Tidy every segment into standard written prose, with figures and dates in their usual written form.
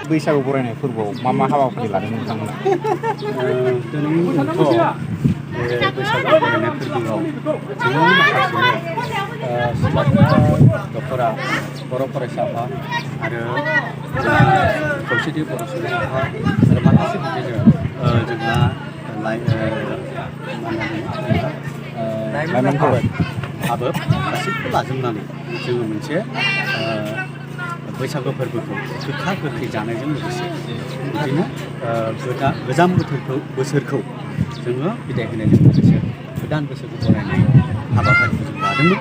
बैसागु बरायनाय फोरबोआव मा मा हाबाफारि लादों नोंथांमोना? दिनैथ' बे बैसागु बरायनाय फोरबोआव जोंनि माखासे दखरा बर' फरायसा आफाद आरो खौसेथि बर' सुबुं आफाद आरो माखासे बिदिनो जोंहा लाइमोनफोर आबो गासैखौबो लाजोबनानै जोङो मोनसे बैसागु फोरबोखौ गोखा गोखै जानायजों लोगोसे बिदिनो गोजाम बोसोरखौ जोङो बिदाय होनायजों लोगोसे गोदान बोसोरखौ बरायनाय हाबाफारिखौ जों लादोंमोन।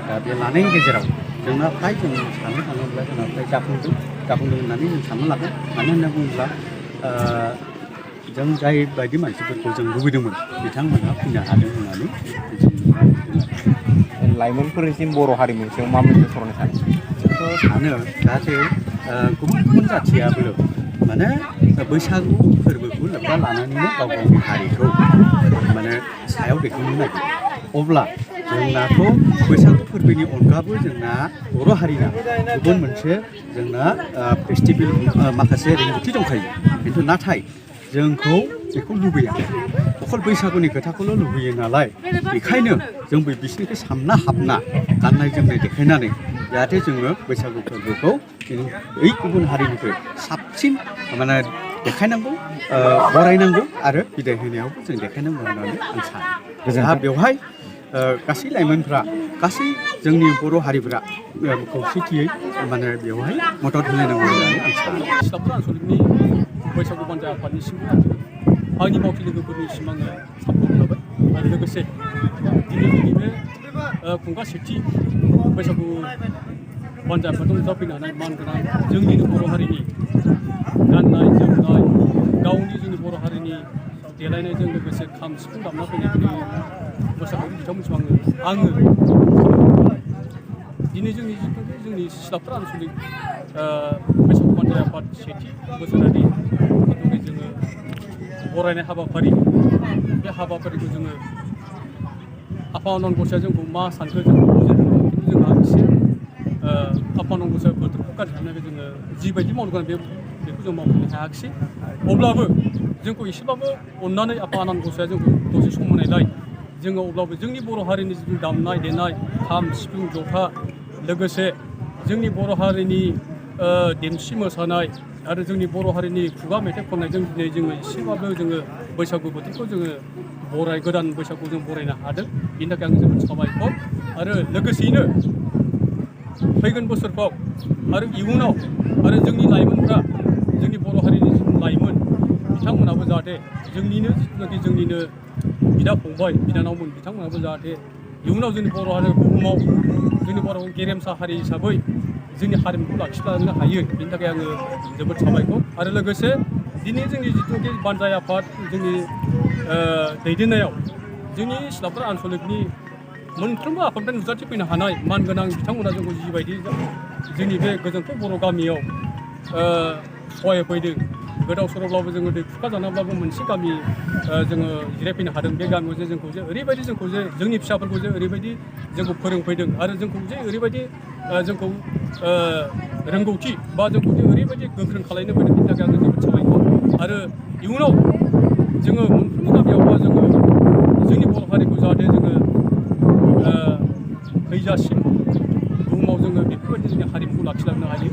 दा बे लानायनि गेजेराव जोंना फ्राय जों साननो थाङोब्ला जोंना फ्राय जाफुंदों होननानै जों साननो लागोन। मानो होनना बुङोब्ला जों जाय बायदि मानसिफोरखौ जों लुबैदोंमोन बिथांमोनहा फैनो हादों होननानै जों लाइमोनफोरनिसिम बर' हारिमुनि सायाव मा मेसेज हरनो सानो? जोंथ' सानो जाहाथे गुबुन गुबुन जाथियाबो माने बैसागु फोरबोखौ लोब्बा लानानैनो गाव गावनि हारिखौ माने सायाव दैखांनो नागिरो। अब्ला जोंनाथ' बैसागु फोरबोनि अनगाबो जोंना बर' हारिना गुबुन मोनसे जोंना फेस्टिभेल माखासे रोंगौथि दंखायो। खिन्थु नाथाय जोंखौ बेखौ लुबैया, अखल बैसागुनि खोथाखौल' लुबैयो नालाय बेखायनो जों बिसोरनिखौ सामना हाबना गाननाय जोमनाय देखायनानै जाहाथे जोङो बैसागु फोरबोखौ बै गुबुन हारिनिफ्राय साबसिन माने देखायनांगौ, बरायनांगौ आरो बिदाय होनायावबो जों देखायनांगौ होननानै आं सानो। जोंहा बेवहाय गासै लाइमोनफ्रा गासै जोंनि बर' हारिफ्रा खौसेथियै माने बेवहाय मदद होलायनांगौ होननानै आं सानो। सिख्लाफोर आनसलिकनि बैसागु बान्जा आफादनिसिमबो आंनि मावथि लोगोफोरनिसिम आङो साबायखर लाबाय आरो लोगोसे दिनै बे खुंगा सेथि बैसागु बान्जा आफादाव जाफैनो हानाय मानगोनां जोंनिनो बर' हारिनि गाननाय जोमनाय गावनि जोंनि बर' हारिनि देलायनायजों लोगोसे खाम सिफुं दामना फैनायफोरनि मोसानाय बिथांमोनखौ आङो दिनै जोंनि सिख्लाफोर आनसलिक बैसागु बान्जा आफाद सेथि बोसोरारि जोङो बरायनाय हाबाफारि, बे हाबाफारिखौ जोङो आफा आनान गसाइया जोंखौ मा सानखो जों बुजिनो खिन्थु जोंहा एसे आफा आनान गसाइया बोथोरखौ गाज्रि खालामनायखाय जोङो जिबायदि मावनो गोनां बेखौ जों मावफुंनो हायाखिसै। अब्लाबो जोंखौ एसेबाबो अननानै आफा आनान गसाइया जोंखौ दसे सम होनायलाय जोङो अब्लाबो जोंनि बर' हारिनि जिथु दामनाय देनाय खाम सिफुं जथा लोगोसे जोंनि बर' हारिनि देमसि मोसानाय आरो जोंनि बर' हारिनि खुगा मेथाइ खननायजों दिनै जोङो एसेबाबो जोङो बैसागु बोथोरखौ जोङो गोदान बैसागुखौ जों बरायनो हादों। बेनि थाखाय आं जोबोद साबायखर आरो लोगोसेयैनो फैगोन बोसोरफ्राव आरो इयुनाव आरो जोंनि लाइमोनफ्रा जोंनि बर' हारिनि जिथु लाइमोन बिथांमोनाबो जाहाथे जोंनिनो जिथुनाखि जोंनिनो बिदा फंबाय बिनानावमोन बिथांमोनाबो जाहाथे इयुनाव जोंनि बर' हारि बुहुमाव जोंनि बर' गेरेमसा हारि हिसाबै जोंनि हारिमुखौ लाखिलांनो हायो। बेनि थाखाय आङो जोबोद साबायखर आरो लोगोसे दिनै जोंनि जिथुनाखि बान्जा आफाद जोंनि दैदेननायाव जोंनि सिख्लाफोर आनसलिकनि मोनफ्रोमबो आफादनिफ्राय नुजाथिफैनो हानाय मानगोनां बिथांमोना जोंखौ जिबायदि जोंनि बे गोजोनथाव बर' गामियाव सहाय होफैदों। गोदाव सोरावब्लाबो जोङो दै खुरखा जानाब्लाबो मोनसे गामि जोङो जिरायफैनो हादों। बे गामियाव जे जोंखौ जे ओरैबायदि जोंनि फिसाफोरखौ जे ओरैबायदि जोंखौ फोरोंफैदों आरो जोंखौ जे ओरैबायदि जोंखौ रोंगौथि बा जोंखौ जे ओरैबायदि गोख्रों खालामनो फैदों। बेनि थाखाय आङो जोबोद साबायखर आरो इयुनाव जोङो मोनफ्रोमबो गामियावबा जोङो जोंनि बर' हारिखौ जाहाथे जोङो थैजासिम बुहुमाव जोङो बेफोरबायदि जोंनि हारिमुखौ लाखिलांनो हायो।